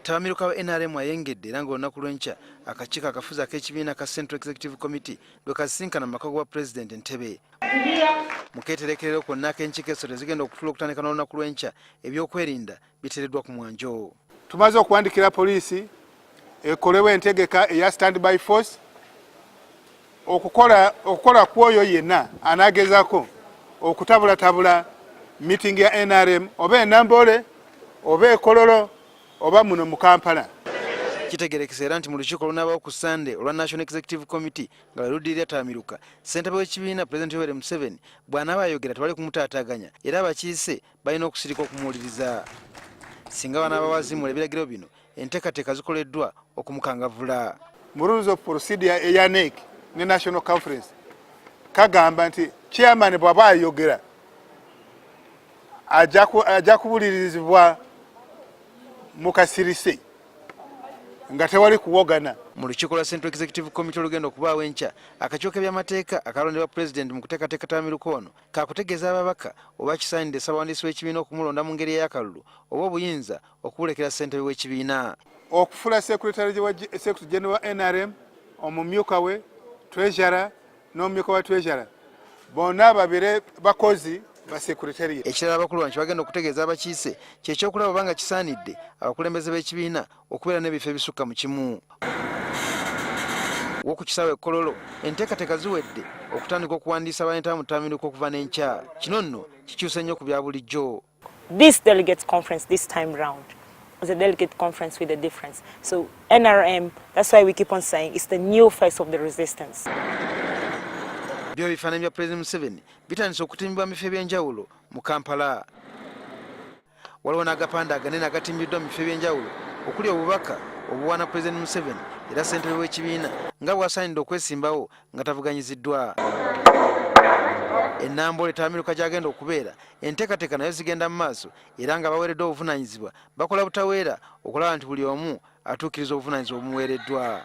Ttabamiruka wa NRM ayengedde era ng'olunaku lw'enkya akakiiko akafuzi ak'ekibiina ka Central Executive Committee lwe kasisinkana mu maka gwa Pulezidenti Entebbe. Mu keeterekerero konna ak'enkiiko essatu ezigenda okutuula okutandika n'olunaku lw'enkya, ebyokwerinda biteereddwa ku mwanjo. Tumaze okuwandikira poliisi ekolewo entegeka eya stand by force okukola okukola kwoyo yenna anagezako okutabulatabula meeting ya NRM oba enambole oba ekololo oba muno mu Kampala. Kitegerekesa era nti mu lukiiko olunaabawo ku Ssande olwa National Executive Committee nga lwe luddirira tamiruka, ssentebe w'ekibiina Pulezidenti Yoweri Museveni bw'anaaba ayogera tewali kumutaataaganya era abakiise balina okusirika okumuwuliriza. Singa banaaba bazimuula ebiragiro bino, enteekateeka zikoleddwa okumukangavvula. Mu rules of procedure eya NEC ne National Conference kagamba nti chairman bw'aba ayogera ajja kubulirizibwa mu kasirise nga tewali kuwogana. Mu lukiiko lwa Central Executive Committee olugenda okubaawo enkya, akakiiko k'ebyamateeka akalondebwa Pulezidenti mu kuteekateeka tamiruka ono kaakutegeeza ababaka oba kisaanidde ssabawandiisi w'ekibiina okumulonda mu ngeri ey'akalulu oba obuyinza okubulekera ssentebe w'ekibiina. Okufula Secretary General wa NRM, omumyuka we, Treasurer n'omumyuka wa Treasurer bonna babire bakozi ba secretariat. Ekirala abakulu bano kye bagenda okutegeeza abakiise kye ky'okulaba oba nga kisaanidde abakulembeze b'ekibiina okubeera n'ebifo ebisukka mu kimu. Wo ku kisaawe e Kololo enteekateeka ziwedde okutandika okuwandiisa abaneetaba mu ttamiruka okuva n'enkya. Kino nno kikyuse nnyo ku bya bulijjo. This delegates conference this time round is a delegate conference with a difference. So NRM, that's why we keep on saying it's the new face of the resistance. Byo ebifaananyi bya Pulezidenti Museveni bitandise okutimbibwa mu bifo eby'enjawulo mu Kampala. Waliwo n'agapande aganene agatimbiddwa mu bifo eby'enjawulo okuli obubaka obuwaana Pulezidenti Museveni era ssentebe w'ekibiina nga bw'asaanidde okwesimbawo nga tavuganyiziddwa. E Namboole tamiruka gy'agenda okubeera enteekateeka nayo zigenda mu maaso era nga baweereddwa obuvunaanyizibwa bakola butaweera okulaba nti buli omu atuukiriza obuvunaanyizibwa obumuweereddwa.